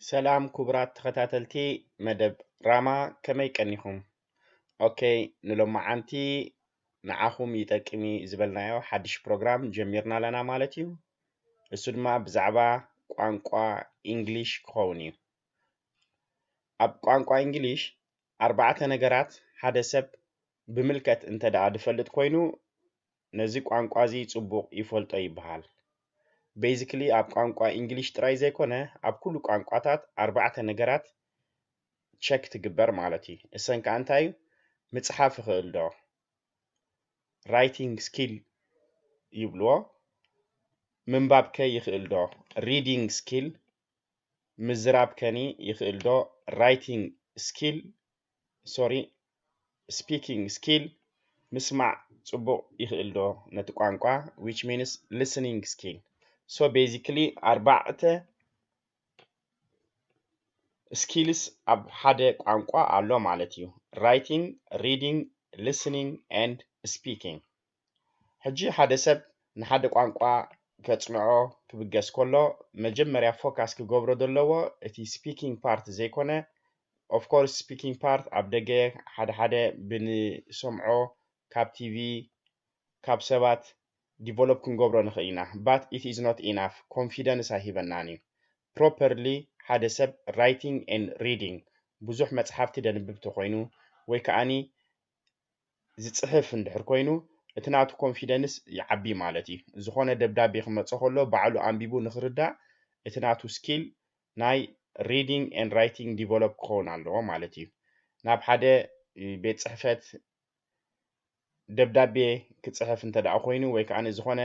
ሰላም ክቡራት ተኸታተልቲ መደብ ራማ፣ ከመይ ቀኒኹም? ኦኬ፣ ንሎማዓንቲ ንዓኹም ይጠቅም እዩ ዝበልናዮ ሓድሽ ፕሮግራም ጀሚርና ኣለና ማለት እዩ። እሱ ድማ ብዛዕባ ቋንቋ ኢንግሊሽ ክኸውን እዩ። ኣብ ቋንቋ ኢንግሊሽ ኣርባዕተ ነገራት ሓደ ሰብ ብምልከት እንተ ደኣ ዝፈልጥ ኮይኑ፣ ነዚ ቋንቋ እዚ ጽቡቕ ይፈልጦ ይበሃል። ቤዚክሊ ኣብ ቋንቋ ኢንግሊሽ ጥራይ ዘይኮነ፣ ኣብ ኩሉ ቋንቋታት ኣርባዕተ ነገራት ቸክ ትግበር ማለት እዩ። እሰን ከኣ እንታይ እዩ? ምጽሓፍ ይኽእል ዶ? ራይቲንግ ስኪል ይብልዎ። ምንባብ ከ ይኽእል ዶ? ሪዲንግ ስኪል። ምዝራብ ከኒ ይኽእል ዶ? ራይቲንግ ስኪል፣ ሶሪ፣ ስፒኪንግ ስኪል። ምስማዕ ጽቡቕ ይኽእል ዶ ነቲ ቋንቋ? Which means listening skill. So basically ኣርባዕተ ስኪልስ ኣብ ሓደ ቋንቋ ኣሎ ማለት እዩ። ራይቲንግ፣ ሪዲንግ፣ ሊስኒንግ ኤንድ ስፒኪንግ። ሕጂ ሓደ ሰብ ንሓደ ቋንቋ ከጽንዖ ክብገስ ከሎ፣ መጀመርያ ፎካስ ክገብሮ ዘለዎ እቲ ስፒኪንግ ፓርት ዘይኮነ፣ ኦፍ ኮርስ ስፒኪንግ ፓርት ኣብ ደገ ሓደ ሓደ ብንሰምዖ ካብ ቲቪ ካብ ሰባት ዲቨሎፕ ክንገብሮ ንኽእል ኢና፣ but it is not enough፣ ኮንፊደንስ ኣይሂበናን እዩ። ፕሮፐርሊ ሓደ ሰብ ራይቲንግ ኤንድ ሪዲንግ ብዙሕ መጽሓፍቲ ደንብብ ተኾይኑ ወይ ከኣኒ ዝጽሕፍ እንድሕር ኮይኑ፣ እቲ ናቱ ኮንፊደንስ ይዓቢ ማለት እዩ። ዝኾነ ደብዳቤ ክመጽእ ከሎ ባዕሉ ኣንቢቡ ንኽርዳእ እቲ ናቱ ስኪል ናይ ሪዲንግ ኤንድ ራይቲንግ ዲቨሎፕ ክኸውን ኣለዎ ማለት እዩ። ናብ ሓደ ቤት ጽሕፈት ደብዳቤ ክጽሕፍ እንተ ደኣ ኮይኑ ወይ ከኣ ዝኾነ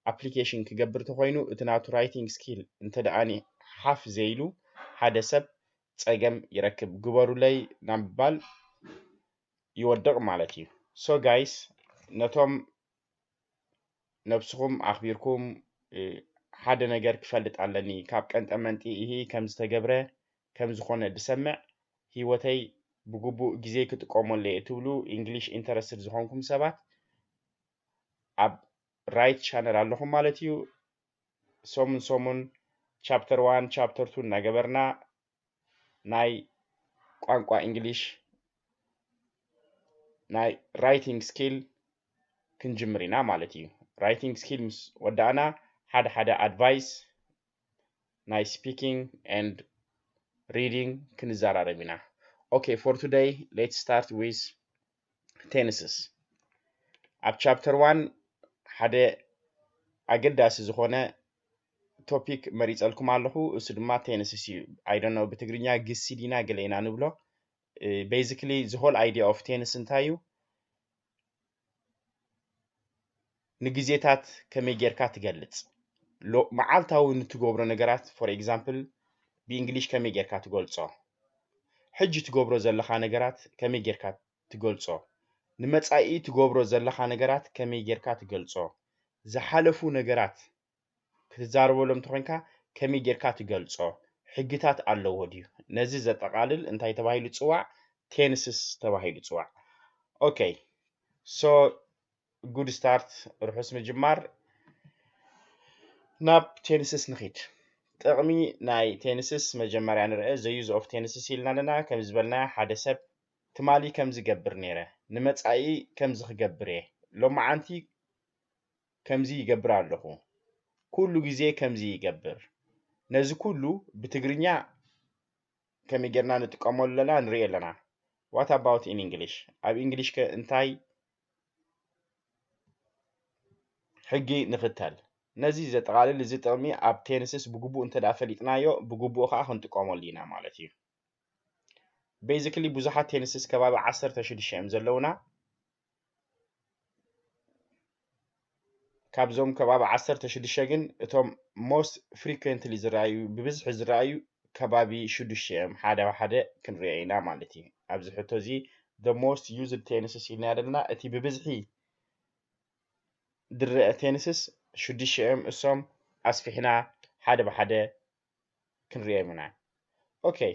ኣፕሊኬሽን ክገብር ተኾይኑ እቲ ናቱ ራይቲንግ ስኪል እንተ ደኣ ሓፍ ዘይሉ ሓደ ሰብ ጸገም ይረክብ። ግበሩለይ ናብ ምባል ይወድቕ ማለት እዩ። So guys፣ ነቶም ነብስኹም ኣኽቢርኩም ሓደ ነገር ክፈልጥ ኣለኒ፣ ካብ ቀንጠመንጢ ይሂ ከም ዝተገብረ ከም ዝኾነ ድሰምዕ፣ ህይወተይ ብግቡእ ግዜ ክጥቀመሉ እየ ትብሉ ኢንግሊሽ ኢንተረስትድ ዝኾንኩም ሰባት ኣብ ራይት ቻነል ኣለኹም ማለት እዩ። ሰሙን ሰሙን ቻፕተር ዋን ቻፕተር ቱ እናገበርና ናይ ቋንቋ ኢንግሊሽ ናይ ራይቲንግ ስኪል ክንጅምር ኢና ማለት እዩ። ራይቲንግ ስኪል ምስ ወዳእና ሓደ ሓደ ኣድቫይስ ናይ ስፒኪንግ ኤንድ ሪዲንግ ክንዘራረብ ኢና። Okay, for today, let's start with tenses. ኣብ ቻፕተር ዋን ሓደ ኣገዳሲ ዝኾነ ቶፒክ መሪጸልኩም ኣለኹ። እሱ ድማ ቴንስስ እዩ። I don't know ብትግርኛ ግሲ ዲና ገለ ኢና ንብሎ። Basically the whole idea of ቴንስ እንታይ እዩ? ንግዜታት ከመይ ጌርካ ትገልጽ? መዓልታዊ ንትገብሮ ነገራት፣ for example፣ ብእንግሊሽ ከመይ ጌርካ ትገልጾ? ሕጂ ትገብሮ ዘለኻ ነገራት ከመይ ጌርካ ትገልጾ? ንመጻኢ ትገብሮ ዘለኻ ነገራት ከመይ ጌርካ ትገልጾ? ዝሓለፉ ነገራት ክትዛረበሎም እንተኾይንካ ከመይ ጌርካ ትገልጾ? ሕግታት ኣለዎ ድዩ? ነዚ ዘጠቓልል እንታይ ተባሂሉ ይጽዋዕ? ቴንስስ ተባሂሉ ይጽዋዕ። Okay, so good start፣ ርሑስ ምጅማር። ናብ ቴንስስ ንኺድ። ጥቕሚ ናይ ቴንስስ መጀመርያ ንርአ። The use of tenses ኢልና ኣለና። ከም ዝበልና ሓደ ሰብ ትማሊ ከም ዝገብር ነይረ፣ ንመጻኢ ከምዚ ክገብር እየ፣ ሎማዓንቲ ከምዚ ይገብር ኣለኹ፣ ኩሉ ግዜ ከምዚ ይገብር። ነዚ ኩሉ ብትግርኛ ከመይ ጌርና ንጥቀመሉ ኣለና ንርኢ ኣለና። What about in English? ኣብ እንግሊሽ ከ እንታይ ሕጊ ንኽተል? ነዚ ዘጠቓልል እዚ ጥቕሚ ኣብ ቴንስስ ብግቡእ እንተ ደኣ ፈሊጥናዮ፣ ብግቡእ ከኣ ክንጥቀመሉ ኢና ማለት እዩ። Basically ብዙሓት ቴንስስ ከባቢ ዓሰርተ ሽዱሽተ እዮም ዘለውና። ካብዞም ከባቢ ዓሰርተ ሽዱሽተ ግን እቶም most frequently ዝረኣዩ፣ ብብዝሒ ዝረኣዩ ከባቢ ሽዱሽተ እዮም። ሓደ ብሓደ ክንሪኦ ኢና ማለት እዩ። ኣብዚ ሕቶ እዚ the most used tenses ኢልና ዘለና እቲ ብብዝሒ ድረአ ቴንስስ ሽዱሽተ እዮም። እሶም ኣስፊሕና ሓደ ብሓደ ክንሪኦም ኢና። Okay፣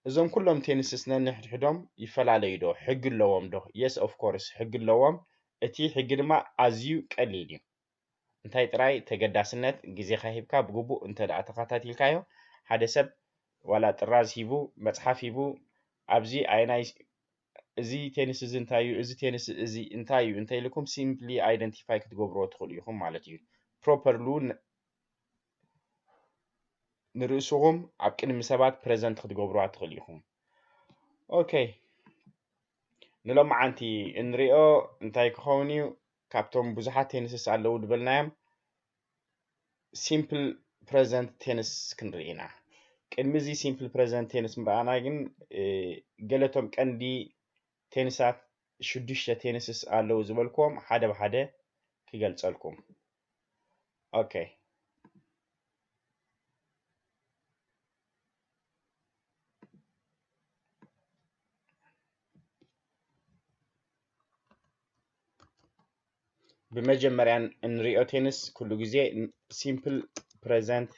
እዞም ኩሎም ቴንስስ ነንሕድሕዶም ይፈላለዩ ዶ? ሕጊ ኣለዎም ዶ? Yes, of course፣ ሕጊ ኣለዎም። እቲ ሕጊ ድማ ኣዝዩ ቀሊል እዩ። እንታይ ጥራይ ተገዳስነት ግዜኻ ሂብካ ብግቡእ እንተ ደኣ ተኸታቲልካዮ፣ ሓደ ሰብ ዋላ ጥራዝ ሂቡ፣ መጽሓፍ ሂቡ፣ ኣብዚ ኣየናይ፣ እዚ ቴንስ እዚ እንታይ እዩ፣ እዚ ቴንስ እዚ እንታይ እዩ እንተኢልኩም simply identify ክትገብርዎ ትኽእሉ ኢኹም ማለት እዩ። ፕሮፐርሉ ንርእስኹም ኣብ ቅድሚ ሰባት ፕረዘንት ክትገብርዋ ትኽእሉ ኢኹም። ኦኬ፣ ንሎማዓንቲ እንሪኦ እንታይ ክኸውን እዩ? ካብቶም ብዙሓት ቴንስስ ኣለዉ ዝበልናዮም ሲምፕል ፕረዘንት ቴንስ ክንርኢ ኢና። ቅድሚ እዚ ሲምፕል ፕረዘንት ቴንስ ምርኣና ግን ገለቶም ቀንዲ ቴንሳት ሽዱሽተ ቴንስስ ኣለዉ ዝበልክዎም ሓደ ብሓደ ክገልጸልኩም። ኦኬ። ብመጀመርያ እንሪኦ ቴንስ ኩሉ ግዜ ሲምፕል ፕረዘንት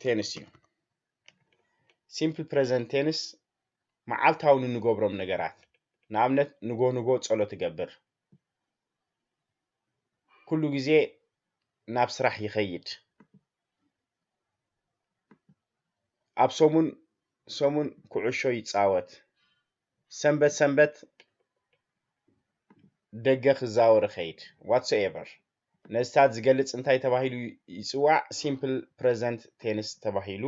ቴንስ እዩ። ሲምፕል ፕረዘንት ቴንስ መዓልታዊ ንንገብሮም ነገራት፣ ንኣብነት ንጎ ንጎ ጸሎት እገብር፣ ኩሉ ግዜ ናብ ስራሕ ይኸይድ፣ ኣብ ሰሙን ሰሙን ኩዕሾ ይጻወት፣ ሰንበት ሰንበት ደገ ክዛወር ይኸይድ፣ ዋትሶኤቨር። ነዚታት ዝገልጽ እንታይ ተባሂሉ ይጽዋዕ? ሲምፕል ፕረዘንት ቴንስ ተባሂሉ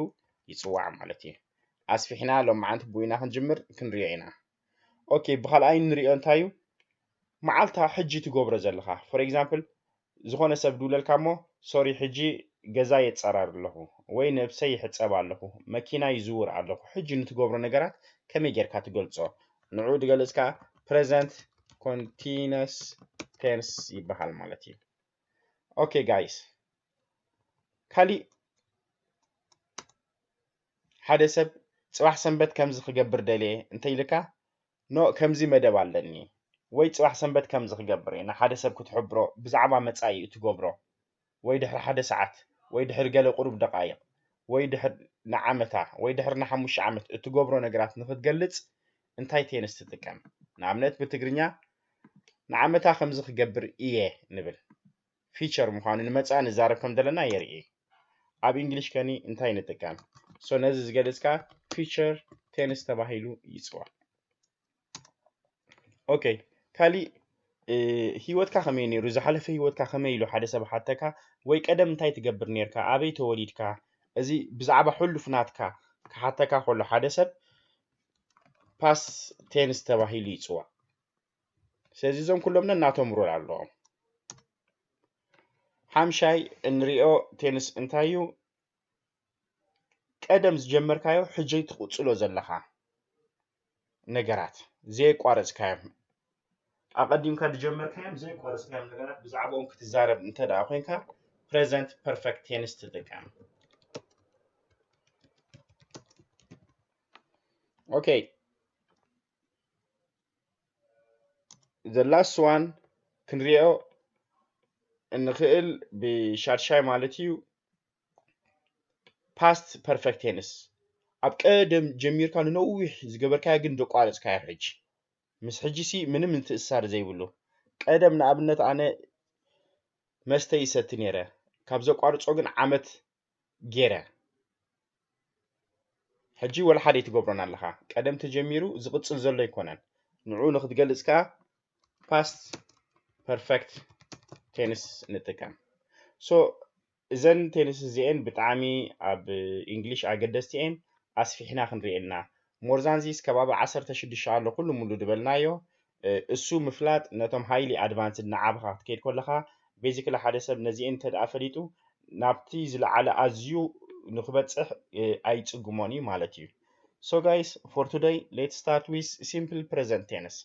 ይጽዋዕ ማለት እዩ። ኣስፊሕና ሎማዓንቲ ብኡ ኢና ክንጅምር ክንሪኦ ኢና። ኦኬ፣ ብኻልኣይ ንሪኦ እንታይ እዩ? መዓልታ ሕጂ ትገብሮ ዘለኻ። ፎር ኤግዛምፕል፣ ዝኾነ ሰብ ድውለልካ እሞ፣ ሶሪ፣ ሕጂ ገዛ የጸራር ኣለኹ፣ ወይ ነብሰይ ይሕጸብ ኣለኹ፣ መኪና ይዝውር ኣለኹ። ሕጂ ንትገብሮ ነገራት ከመይ ጌርካ ትገልጾ? ንዕኡ ዝገልጽ ከኣ ፕረዘንት ኮንቲነስ ቴንስ ይበሃል ማለት እዩ። ኦኬ ጋይስ፣ ካሊእ ሓደ ሰብ ጽባሕ ሰንበት ከምዚ ክገብር ደልየ እንተኢልካ፣ ኖ፣ ከምዚ መደብ ኣለኒ፣ ወይ ጽባሕ ሰንበት ከምዚ ክገብር እየ፣ ንሓደ ሰብ ክትሕብሮ ብዛዕባ መጻኢ እትገብሮ፣ ወይ ድሕሪ ሓደ ሰዓት፣ ወይ ድሕሪ ገለ ቁሩብ ደቓይቕ፣ ወይ ድሕሪ ንዓመታ፣ ወይ ድሕሪ ንሓሙሽተ ዓመት እትገብሮ ነገራት ንኽትገልጽ እንታይ ቴንስ ትጥቀም? ንኣብነት ብትግርኛ ንዓመታ ከምዚ ክገብር እየ ንብል። ፊቸር ምዃኑ ንመጻኢ ንዛረብ ከም ዘለና የርኢ። ኣብ እንግሊሽ ከኒ እንታይ ንጥቀም? ሶ ነዚ ዝገልጽ ከኣ ፊቸር ቴንስ ተባሂሉ ይጽዋዕ። ኦኬ፣ ካሊእ፣ እ፣ ህይወትካ ከመይ ነይሩ? ዝሓለፈ ህይወትካ ከመይ ኢሉ ሓደ ሰብ ሓተካ? ወይ ቀደም እንታይ ትገብር ነይርካ? ኣበይ ተወሊድካ? እዚ ብዛዕባ ሕሉፍ ናትካ ክሓተካ ከሎ ሓደ ሰብ ፓስት ቴንስ ተባሂሉ ይጽዋዕ። ስለዚ እዞም ኩሎም ነናቶም ሮል ኣለዎም። ሓምሻይ እንሪኦ ቴንስ እንታይ እዩ? ቀደም ዝጀመርካዮ ሕጂ ትቕጽሎ ዘለኻ ነገራት፣ ዘየቋረጽካዮም፣ ኣቐዲምካ ዝጀመርካዮም ዘየቋረጽካዮም ነገራት ብዛዕባኦም ክትዛረብ እንተ ደኣ ኮይንካ ፕረዘንት ፐርፈክት ቴንስ ትጥቀም። ኦኬ። The last one ክንሪኦ እንኽእል ብሻድሻይ ማለት እዩ ፓስት ፐርፈክት ቴንስ። ኣብ ቀደም ጀሚርካ ንነዊሕ ዝገበርካዮ ግን ዘቋረጽካዮ ሕጂ። ምስ ሕጂ ሲ ምንም ምትእስሳር ዘይብሉ። ቀደም ንኣብነት ኣነ መስተ ይሰቲ ነይረ። ካብ ዘቋርጾ ግን ዓመት ገይረ። ሕጂ ወላ ሓደ ኣይትገብሮን ኣለኻ። ቀደም ተጀሚሩ ዝቕጽል ዘሎ ኣይኮነን። ንዕኡ ንኽትገልጽ ከኣ ፓስት ፐርፈክት ቴንስ ንጥቀም። ሶ እዘን ቴንስ እዚኤን ብጣዕሚ ኣብ እንግሊሽ ኣገደስቲ እየን። ኣስፊሕና ክንሪኤልና። ሞርዛንዚስ ከባቢ ዓሰርተ ሽዱሽተ ኣሎ ኩሉ ሙሉ ዝበልናዮ። እ፣ እሱ ምፍላጥ ነቶም ሃይሊ ኣድቫንስድ ንዓብኻ ክትከይድ ከለኻ ቤዚክሊ ሓደ ሰብ ነዚኤን እንተ ደኣ ፈሊጡ ናብቲ ዝለዓለ ኣዝዩ ንኽበጽሕ፣ እ፣ ኣይጽግሞን እዩ ማለት እዩ። So guys, for today, let's start with simple present tense.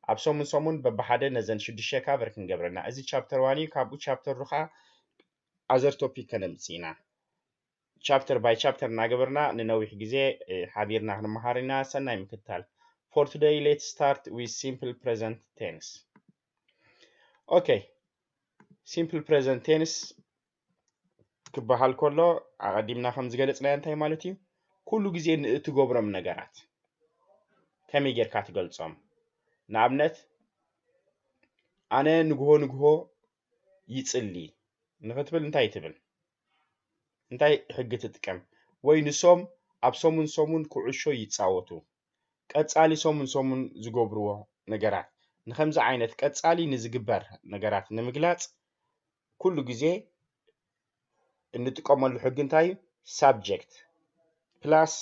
ኣብ ሰሙን ሰሙን በብሓደ ነዘን ሽዱሽተ ካቨር ክንገብረና። እዚ ቻፕተር ዋን እዩ። ካብኡ ቻፕተር ሩ ኸዓ ኣዘር ቶፒክ ከነምጽእ ኢና። ቻፕተር ባይ ቻፕተር እናገበርና ንነዊሕ ግዜ፣ እ፣ ሓቢርና ክንመሃር ኢና። ሰናይ ምክትታል። For today, let's start with simple present tense. ኦኬ፣ ሲምፕል ፕረዘንት ቴንስ ክበሃል ከሎ ኣቐዲምና ከም ዝገለጽናዮ እንታይ ማለት እዩ? ኩሉ ግዜ ንእትገብሮም ነገራት ከመይ ጌርካ ትገልጾም? ንኣብነት፣ ኣነ ንግሆ ንግሆ ይጽሊ ንኽትብል እንታይ ትብል? እንታይ ሕጊ ትጥቀም? ወይ ንሶም ኣብ ሰሙን ሰሙን ኩዕሾ ይጻወቱ። ቀጻሊ ሰሙን ሰሙን ዝገብርዎ ነገራት። ንኸምዚ ዓይነት ቀጻሊ ንዝግበር ነገራት ንምግላጽ ኩሉ ግዜ እንጥቀመሉ ሕጊ እንታይ እዩ? Subject plus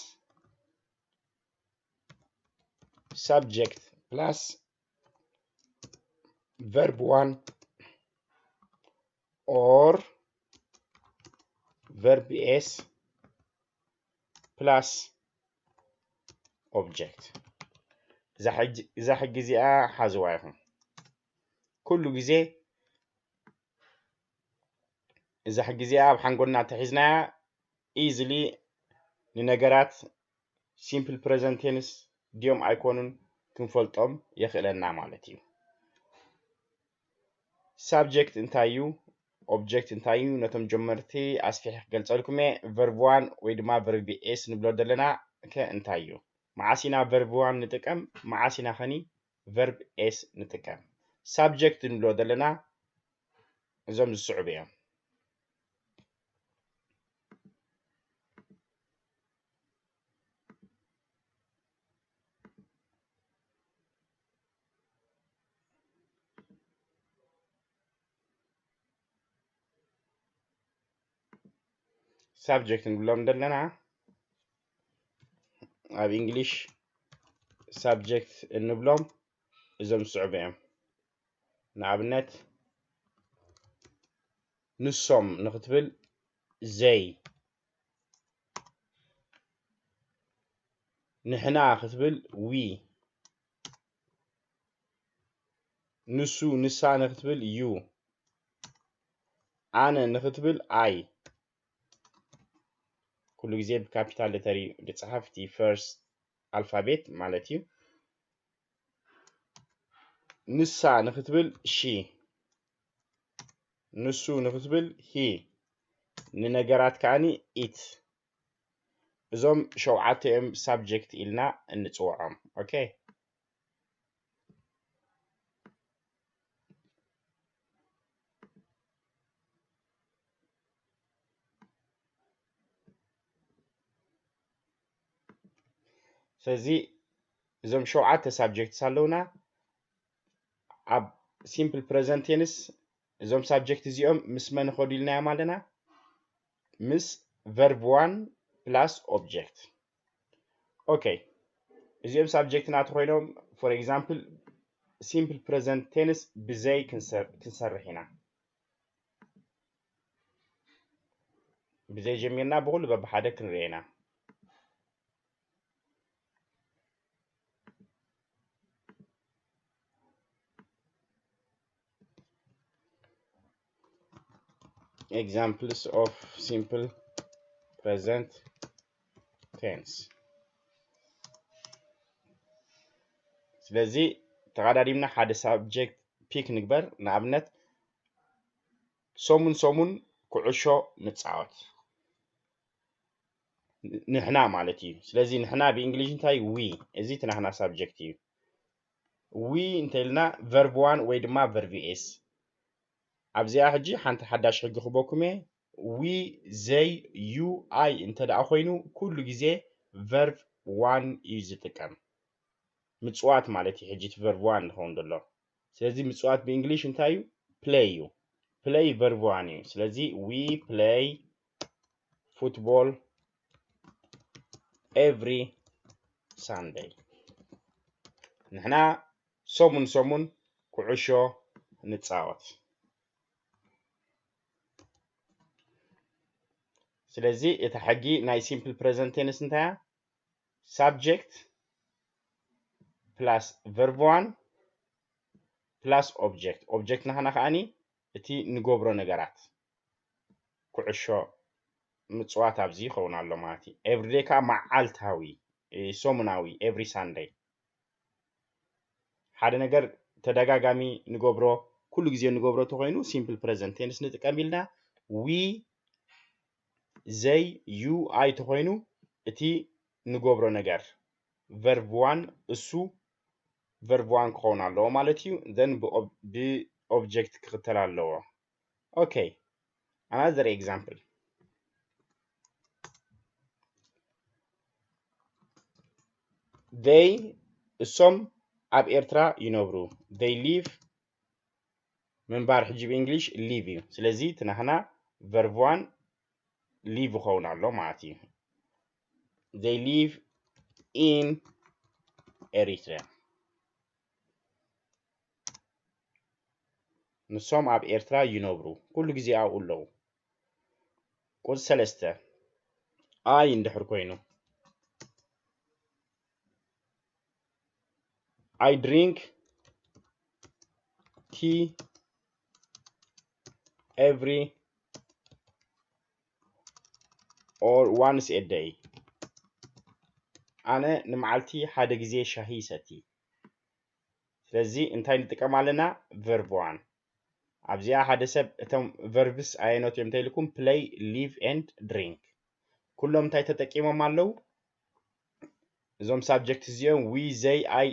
subject plus verb one or verb s plus object። እዛ ሕጊ እዚኣ ሓዝዋ ኢኹም። ኩሉ ግዜ እዛ ሕጊ እዚኣ ኣብ ሓንጎልና ተሒዝናያ ኢዝሊ ንነገራት simple present tense ድዮም ኣይኮኑን ክንፈልጦም የኽእለና ማለት እዩ። ሳብጀክት እንታይ እዩ? ኦብጀክት እንታይ እዩ? ነቶም ጀመርቲ ኣስፊሐ ክገልጸልኩም እየ። ቨርብ ዋን ወይ ድማ ቨርብ ኤስ ንብሎ ዘለና ከ እንታይ እዩ? መዓስ ኢና ቨርብ ዋን ንጥቀም? መዓስ ኢና ኸኒ ቨርብ ኤስ ንጥቀም? ሳብጀክት ንብሎ ዘለና እዞም ዝስዕቡ እዮም። ሳብጀክት ንብሎም ዘለና ኣብ እንግሊሽ ሳብጀክት እንብሎም እዞም ዝስዕቡ እዮም። ንኣብነት ንሶም ንኽትብል ዘይ፣ ንሕና ክትብል ዊ፣ ንሱ ንሳ ንኽትብል ዩ፣ ኣነ ንኽትብል ኣይ። ኩሉ ግዜ ብካፒታል ሌተር እዩ ዝፀሓፍ፣ እቲ ፈርስት ኣልፋቤት ማለት እዩ። ንሳ ንኽትብል ሺ፣ ንሱ ንኽትብል ሂ፣ ንነገራት ከኣኒ ኢት። እዞም ሸውዓተ እዮም ሳብጀክት ኢልና እንፅውዖም። ኦኬ። ስለዚ እዞም ሸውዓተ ሳብጀክትስ ኣለውና። ኣብ ሲምፕል ፕረዘንት ቴንስ እዞም ሳብጀክት እዚኦም ምስ መን ይኸዱ ኢልናዮም ኣለና? ምስ ቨርብ ዋን ፕላስ ኦብጀክት። ኦኬ፣ እዚኦም ሳብጀክት ናቱ ኮይኖም፣ ፎር ኤግዛምፕል ሲምፕል ፕረዘንት ቴንስ ብዘይ ክንሰር-፣ ክንሰርሕ ኢና። ብዘይ ጀሚርና ብኹሉ በብሓደ ክንሪኦ ኢና። Examples of simple present tense። ስለዚ ተቐዳዲምና ሓደ ሳብጀክት ፒክ ንግበር። ንኣብነት ሰሙን ሰሙን ኩዕሾ ንፃወት። ንሕና ማለት እዩ። ስለዚ ንሕና ብእንግሊሽ እንታይ? ዊ። እዚ እቲ ናትና ሳብጀክት እዩ። ዊ እንተኢልና ቨርብ ዋን ወይ ድማ ቨርብ ኤስ። ኣብዚኣ ሕጂ ሓንቲ ሓዳሽ ሕጊ ክበኩም እየ። ዊ ዘይ ዩ ኣይ እንተ ደኣ ኮይኑ ኩሉ ግዜ ቨርብ ዋን እዩ ዝጥቀም። ምጽዋት ማለት እዩ። ሕጂ እቲ ቨርብ ዋን ዝኸውን ዘሎ። ስለዚ ምጽዋት ብእንግሊሽ እንታይ እዩ? ፕለይ እዩ። ፕለይ ቨርብ ዋን እዩ። ስለዚ we play football every Sunday። ንሕና ሰሙን ሰሙን ኩዕሾ ንጻወት። ስለዚ እታ ሕጊ ናይ ሲምፕል ፕረዘንት ቴንስ እንታይ እያ? ሳብጀክት ፕላስ ቨርብ ዋን ፕላስ ኦብጀክት። ኦብጀክት ናህና ከኣኒ እቲ ንገብሮ ነገራት፣ ኩዕሾ ምጽዋት ኣብዚ ይኸውን ኣሎ ማለት እዩ። ኤቭሪዴይ ከኣ መዓልታዊ፣ እ፣ ሰሙናዊ፣ ኤቭሪ ሳንደይ። ሓደ ነገር ተደጋጋሚ ንገብሮ፣ ኩሉ ግዜ ንገብሮ ተኾይኑ ሲምፕል ፕረዘንት ቴንስ ንጥቀም ኢልና። ዊ ዘይ ዩ ኣይ ተኾይኑ እቲ ንገብሮ ነገር ቨርብ ዋን እሱ ቨርብ ዋን ክኸውን ኣለዎ ማለት እዩ። ዘን ብኦብ-፣ ብኦብጀክት ክኽተል ኣለዎ። ኦኬ፣ ኣናዘር ኤግዛምፕል። they እሶም ኣብ ኤርትራ ይነብሩ። They live ምንባር ሕጂ ብ English live እዩ። ስለዚ እቲ ናህና verb one live ይኸውን ኣሎ ማለት እዩ። They live in Eritrea። ንሶም ኣብ ኤርትራ ይነብሩ። ኩሉ ግዜ ኣብኡ ኣለዉ። ቁጽሪ ሰለስተ፣ I እንድሕር ኮይኑ፣ I drink tea every or once a day። ኣነ ንመዓልቲ ሓደ ግዜ ሻሂ ይሰቲ። ስለዚ እንታይ ንጥቀም ኣለና? Verb one። ኣብዚኣ ሓደ ሰብ እቶም verbs ኣየኖት እዮም እንተኢልኩም፣ play፣ live and drink። ኩሎም እንታይ ተጠቂሞም ኣለዉ? እዞም subject እዚኦም we፣ they፣ I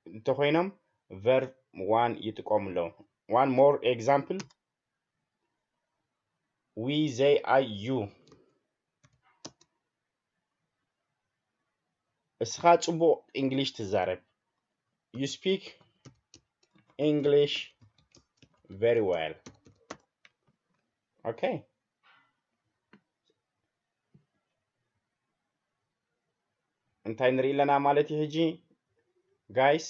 እንተኾይኖም verb one ይጥቀሙ ኣለዉ። One more example፣ we፣ they፣ I፣ you። እስኻ ጽቡቕ English ትዛረብ። You speak English very well. Okay። እንታይ ንርኢ ኣለና ማለት እዩ ሕጂ guys?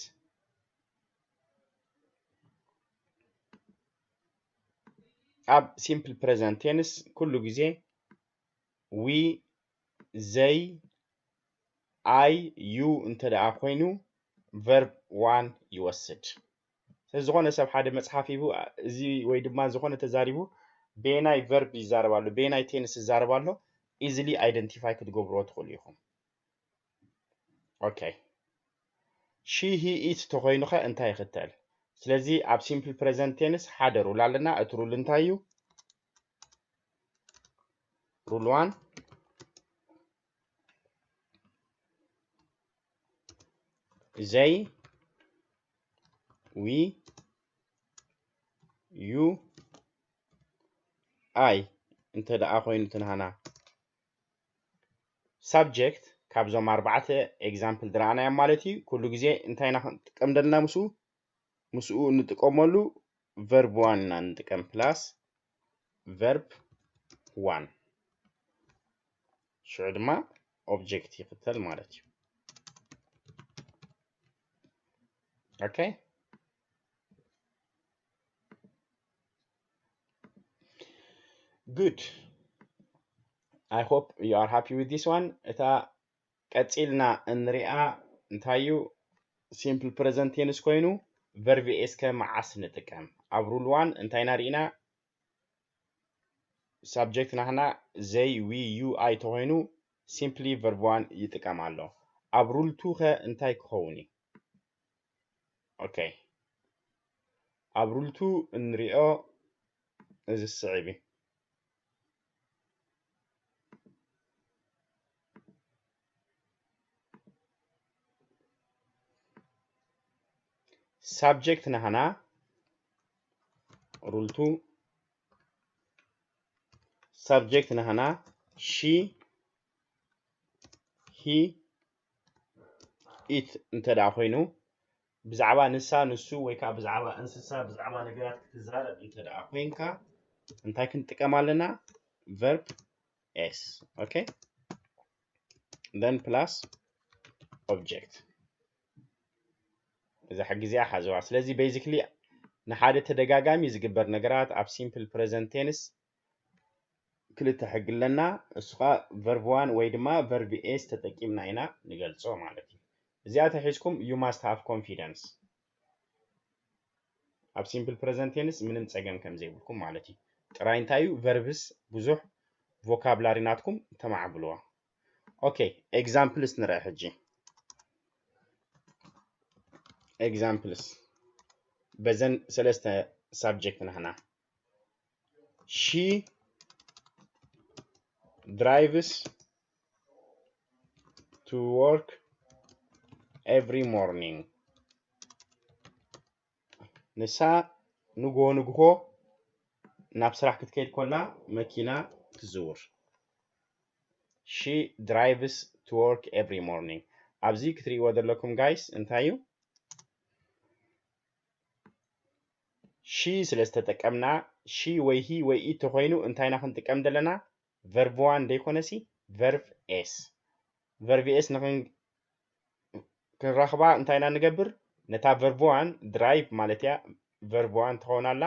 ኣብ simple present tense ኩሉ ግዜ we፣ they፣ I፣ you እንተ ደኣ ኮይኑ verb one ይወስድ። ስለዚ ዝኾነ ሰብ ሓደ መጽሓፍ ሂቡ እዚ ወይ ድማ ዝኾነ ተዛሪቡ በየናይ verb ይዛረብ ኣሎ፣ በየናይ tense ይዛረብ ኣሎ easily identify ክትገብርዎ ትኽእሉ ኢኹም። Okay። She፣ he፣ it ተኾይኑኸ እንታይ ይኽተል? ስለዚ ኣብ simple present tense ሓደ rule ኣለና። እቲ rule እንታይ እዩ? Rule one፣ they፣ we፣ you፣ I እንተ ደኣ ኮይኑ እቲ ናህና subject ካብዞም ኣርባዕተ example ዝረኣናዮም ማለት እዩ። ኩሉ ግዜ እንታይ ኢና ክንጥቀም ዘለና ምስኡ? ምስኡ እንጥቀመሉ verb one ኢና ንጥቀም፣ plus verb one። ሽዑ ድማ object ይኽተል ማለት እዩ። Okay። Good። I hope you are happy with this one። እታ ቀጺልና እንሪኣ እንታይ እዩ? Simple present tense ኮይኑ verb s ከ መዓስ ንጥቀም? ኣብ rule one እንታይ ኢና ርኢና? Subject ናህና they፣ we፣ you፣ I ተኾይኑ simply verb one ይጥቀም ኣሎ። ኣብ rule two ከ እንታይ ክኸውን እዩ? Okay። ኣብ rule two እንሪኦ እዚ ዝስዕብ እዩ። Subject ናህና rule two፣ subject ናህና she፣ he፣ it እንተ ደኣ ኮይኑ ብዛዕባ ንሳ፣ ንሱ ወይ ከዓ ብዛዕባ እንስሳ፣ ብዛዕባ ነገራት ክትዛረብ እንተ ደኣ ኮይንካ እንታይ ክንጥቀም ኣለና? Verb s። Okay። Then plus object። እዛ ሕጊ እዚኣ ሓዝዋ። ስለዚ basically ንሓደ ተደጋጋሚ ዝግበር ነገራት ኣብ simple present tense ክልተ ሕጊ ኣለና። እሱ ኸኣ verb one ወይ ድማ verb s ተጠቂምና ኢና ንገልጾ ማለት እዩ። እዚኣ ተሒዝኩም you must have confidence። ኣብ simple present tense ምንም ጸገም ከም ዘይብልኩም ማለት እዩ። ጥራይ እንታይ እዩ? Verbs ብዙሕ vocabulary ናትኩም ተማዕብልዎ። Okay፣ examples ንርአ ሕጂ። Examples በዘን ሰለስተ subject ናህና። She drives to work every morning። ንሳ ንግሆ ንግሆ ናብ ስራሕ ክትከይድ ኮላ መኪና ትዝውር። She drives to work every morning። ኣብዚ ክትርእይዎ ዘለኩም ጋይስ እንታይ እዩ? ሺ ስለ ዝተጠቀምና፣ ሺ ወይ ሂ ወይ ኢት ተኾይኑ እንታይ ኢና ክንጥቀም ዘለና? ቨርብ ዋን ደይኮነሲ ቨርብ ኤስ። ቨርብ ኤስ ንኽን ክንረኽባ እንታይ ኢና ንገብር? ነታ ቨርብ ዋን ድራይቭ ማለት እያ፣ ቨርብ ዋን ትኸውን ኣላ፣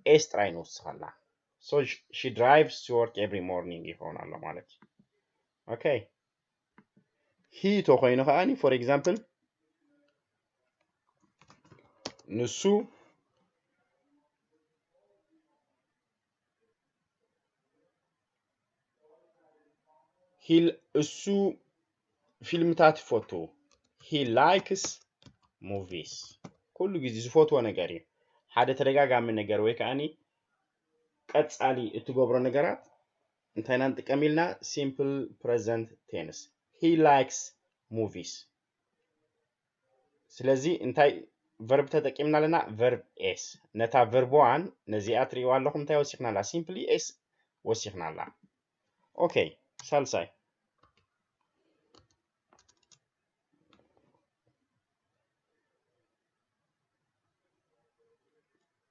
ኤስ ጥራይ ንውስኸላ። So she drives to work every morning ይኸውን ኣሎ ማለት እዩ። ኦኬ። ሂ ተኾይኑ ከኣኒ for example ንሱ ሂል እሱ ፊልምታት ይፈቱ። He likes movies። ኩሉ ግዜ ዝፈትዎ ነገር እዩ። ሓደ ተደጋጋሚ ነገር ወይ ከኣኒ ቀጻሊ እትገብሮ ነገራት እንታይ ኢና ንጥቀም ኢልና? Simple present tense። He likes movies። ስለዚ እንታይ ቨርብ ተጠቂምና ኣለና? ቨርብ ኤስ። ነታ ቨርብ ዋን ነዚኣ ትርእይዋ ኣለኹም እንታይ ወሲኽና ኣላ? Simply ኤስ ወሲኽና ኣላ። ኦኬ፣ ሳልሳይ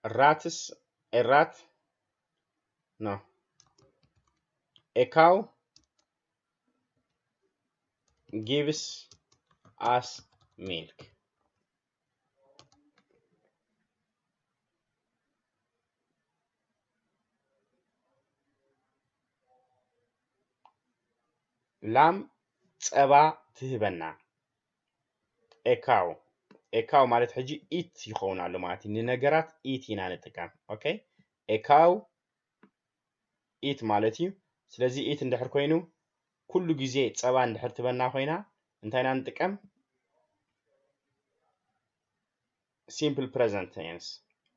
ራትስ ኤራት ኖ a cow gives us milk። ላም ጸባ ትህበና። A cow a cow ማለት ሕጂ ኢት ይኸውን ኣሎ ማለት እዩ። ንነገራት ኢት ኢና ንጥቀም። ኦኬ a cow ኢት ማለት እዩ። ስለዚ ኢት እንድሕር ኮይኑ ኩሉ ግዜ ጸባ እንድሕር ትበና ኮይና እንታይ ኢና ንጥቀም? Simple present tense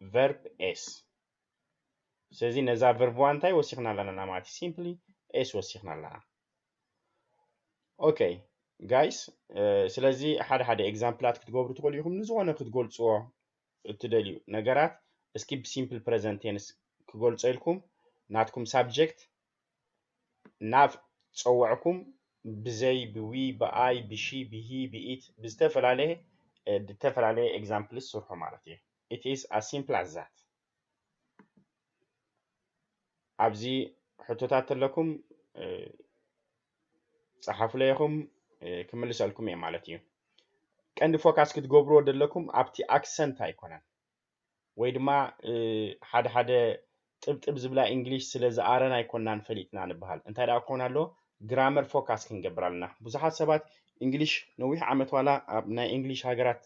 verb s። ስለዚ ነዛ ቨርብ ዋን እንታይ ወሲኽና ኣለና ማለት እዩ? Simply s ወሲኽና ኣለና። ኦኬ ጋይስ፣ ስለዚ ሓደ ሓደ ኤግዛምፕላት ክትገብሩ ትኽእሉ ኢኹም። ንዝኾነ ክትገልፅዎ እትደልዩ ነገራት እስኪ ብ simple present tense ክገልጾ ኢልኩም ናትኩም ሳብጀክት ናብ ጸውዕኩም ብዘይ ብዊ ብኣይ ብሺ ብሂ ብኢት ብዝተፈላለየ እ፣ ብተፈላለየ ኤግዛምፕልስ ስርሑ ማለት እዩ። It is as simple as that። ኣብዚ ሕቶታት ተለኩም እ፣ ጸሓፉለይ ኢኹም እ፣ ክምልሰልኩም እየ ማለት እዩ። ቀንዲ ፎካስ ክትገብርዎ ዘለኩም ኣብቲ ኣክሰንት ኣይኮነን። ወይ ድማ እ፣ ሓደ ሓደ ጥብጥብ ዝብላ እንግሊሽ ስለ ዝኣረን ኣይኮናን ፈሊጥና ንበሃል። እንታይ ደኣ ክኾን ኣለዎ? ግራመር ፎካስ ክንገብር ኣለና። ብዙሓት ሰባት እንግሊሽ ነዊሕ ዓመት ዋላ ኣብ ናይ እንግሊሽ ሃገራት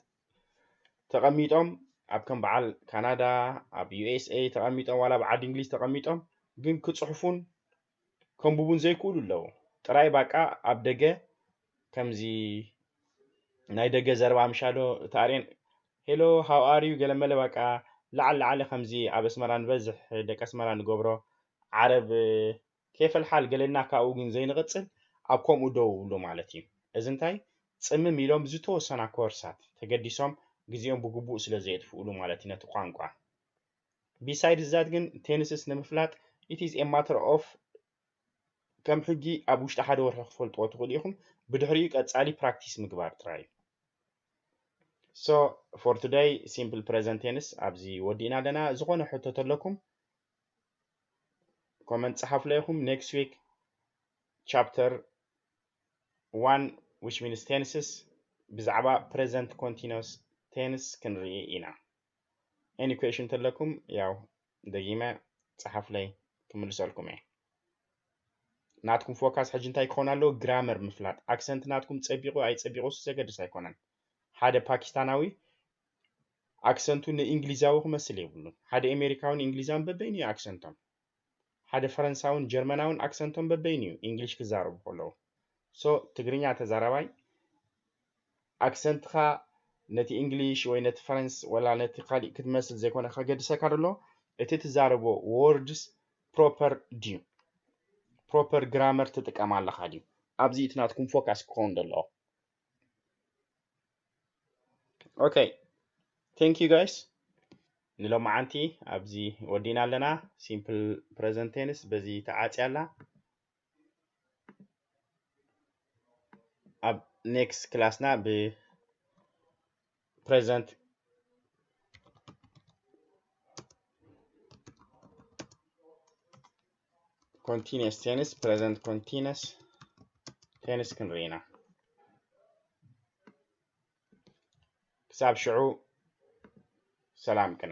ተቐሚጦም ኣብ ከም በዓል ካናዳ ኣብ ዩ ኤስ ኤ ተቐሚጦም ዋላ ኣብ ዓዲ እንግሊዝ ተቐሚጦም ግን ክጽሕፉን ከንብቡን ዘይክእሉ ኣለዉ። ጥራይ ባቃ ኣብ ደገ ከምዚ ናይ ደገ ዘረባ ምሻሎ ተኣርየን ሄሎ ሃው ኣር ዩ ገለመለ ባቃ ላዓል ላዓለ ከምዚ ኣብ ኣስመራ ንበዝሕ ደቂ ኣስመራ ንገብሮ ዓረብ ኬፈልሓል ገለና ካብኡ ግን ዘይንቕጽል ኣብ ከምኡ ደው ብሉ ማለት እዩ። እዚ እንታይ ጽምም ኢሎም ዝተወሰና ኮርሳት ተገዲሶም ግዜኦም ብግቡእ ስለ ዘየጥፍእሉ ማለት እዩ ነቲ ቋንቋ። Besides that ግን ቴንስስ ንምፍላጥ it is a matter of ከም ሕጂ ኣብ ውሽጢ ሓደ ወርሒ ክትፈልጥዎ ትኽእሉ ኢኹም። ብድሕሪኡ ቀጻሊ ፕራክቲስ ምግባር ጥራይ እዩ። So for today simple present tense ኣብዚ ወዲእና ኣለና። ዝኾነ ሕቶ ተለኩም ኮመንት ጸሓፉለይ ኢኹም። Next week chapter one which means tenses ብዛዕባ present continuous tense ክንርኢ ኢና። Any question ተለኩም ያው ደጊመ ጸሓፉለይ ክምልሰልኩም እየ። ናትኩም ፎካስ ሕጂ እንታይ ክኾን ኣለዎ? ግራመር ምፍላጥ። ኣክሰንት ናትኩም ጸቢቑ ኣይጸቢቑ እሱ ዘገድስ ኣይኮነን። ሓደ ፓኪስታናዊ ኣክሰንቱ ንእንግሊዛዊ ክመስል የብሉን። ሓደ ኣሜሪካውን እንግሊዛውን በበይኑ እዩ ኣክሰንቶም። ሓደ ፈረንሳውን ጀርመናውን ኣክሰንቶም በበይኑ እዩ እንግሊሽ ክዛረቡ ከለዉ። So ትግርኛ ተዛራባይ ኣክሰንትኻ ነቲ እንግሊሽ ወይ ነቲ ፈረንስ ወላ ነቲ ካሊእ ክትመስል ዘይኮነ ከገድሰካ ደሎ እቲ ትዛረቦ ወርድስ ፕሮፐር ድዩ? ፕሮፐር ግራመር ትጥቀም ኣለኻ ድዩ? ኣብዚ እቲ ናትኩም ፎካስ ክኸውን ደሎ። ኦኬ thank you guys። ንሎማዓንቲ ኣብዚ ወዲና ኣለና። Simple present tense በዚ ተዓጽያ ኣላ። ኣብ next class ና ብ present continuous tense፣ present continuous tense ክንርኢ ኢና። ክሳብ ሽዑ ሰላም ቅነ።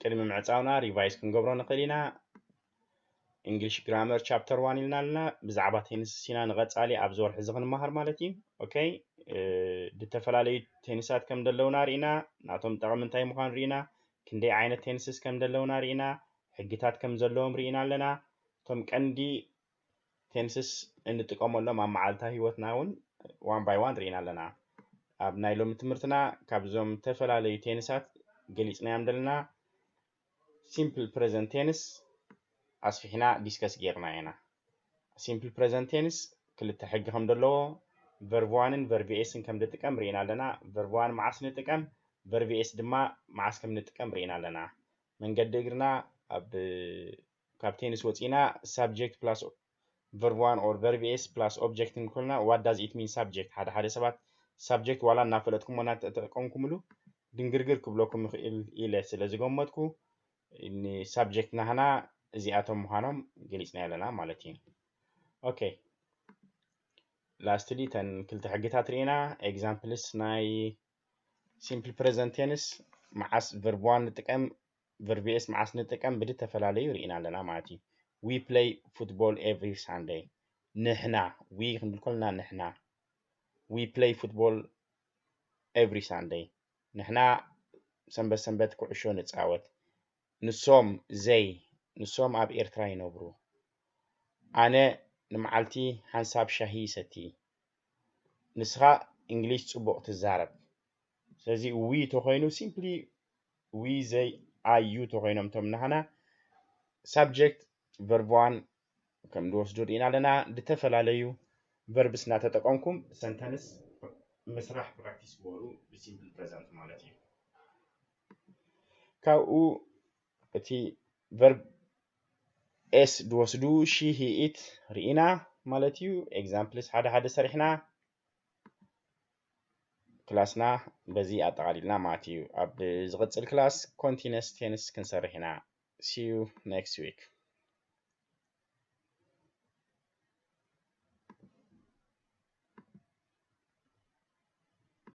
ቅድሚ ምዕጻውና revise ክንገብሮ ንኽእል ኢና። English grammar chapter one ኢልና ኣለና። ብዛዕባ tenses ኢና ንቐጻሊ ኣብዚ ወርሒ እዚ ክንመሃር ማለት እዩ። ኦኬ፣ እ፣ ዝተፈላለዩ tenses ኣት ከም ዘለውና ርኢና፣ ናቶም ጠቕሚ እንታይ ምዃኑ ርኢና፣ ክንደይ ዓይነት tenses ከም ዘለውና ርኢና፣ ሕግታት ከም ዘለዎም ርኢና ኣለና። እቶም ቀንዲ tenses እንጥቀመሎም ኣብ መዓልታዊ ህይወትና እውን one by one ርኢና ኣለና። ኣብ ናይ ሎሚ ትምህርትና ካብዞም ዝተፈላለዩ tenses ኣት ገሊጽናዮም ዘለና simple present tense ኣስፊሕና discuss ጌርና ኢና። Simple present tense ክልተ ሕጊ ከም ዘለዎ፣ verb one ን verb s ን ከም ዝጥቀም ርኢና ኣለና። Verb one መዓስ ንጥቀም፣ verb s ድማ መዓስ ከም ንጥቀም ርኢና ኣለና። መንገዲ እግርና ኣብ፣ ካብ tense ወጺና subject plus verb one or verb s plus object ንኮልና፣ what does it mean subject? ሓደ ሓደ ሰባት subject ዋላ እናፈለጥኩሞ እናተጠቀምኩምሉ ድንግርግር ክብለኩም ይኽእል ኢለ ስለ ዝገመትኩ፣ ን subject ናህና እዚኣቶም ምዃኖም ገሊጽና ኣለና ማለት እዩ። ኦኬ፣ lastly እተን ክልተ ሕግታት ርኢና፣ examples ናይ simple present tense፣ መዓስ verb one ንጥቀም፣ verb s መዓስ ንጥቀም ብዝተፈላለዩ ርኢና ኣለና ማለት እዩ። We play football every Sunday። ንሕና፣ we ክንብል ከለና ንሕና። We play football every Sunday። ንሕና ሰንበት ሰንበት ኩዕሾ ንጻወት። ንሶም፣ they፣ ንሶም ኣብ ኤርትራ ይነብሩ። ኣነ ንመዓልቲ ሓንሳብ ሻሂ ይሰቲ። ንስኻ እንግሊሽ ጽቡቕ ትዛረብ። ስለዚ we ተኾይኑ simply we፣ they፣ I፣ you ተኾይኖም እቶም ናህና subject verb one ከም ዝወስዱ ርኢና ኣለና። ዝተፈላለዩ verbs እናተጠቀምኩም sentence ምስራሕ practice ግበሩ ብ simple present ማለት እዩ። ካብኡ እቲ verb s ዝወስዱ she፣ he፣ it ርኢና ማለት እዩ። Examples ሓደ ሓደ ሰሪሕና ክላስና በዚ ኣጠቓሊልና ማለት እዩ። ኣብ ዝቕጽል ክላስ continuous tense ክንሰርሕ ኢና። See you next week።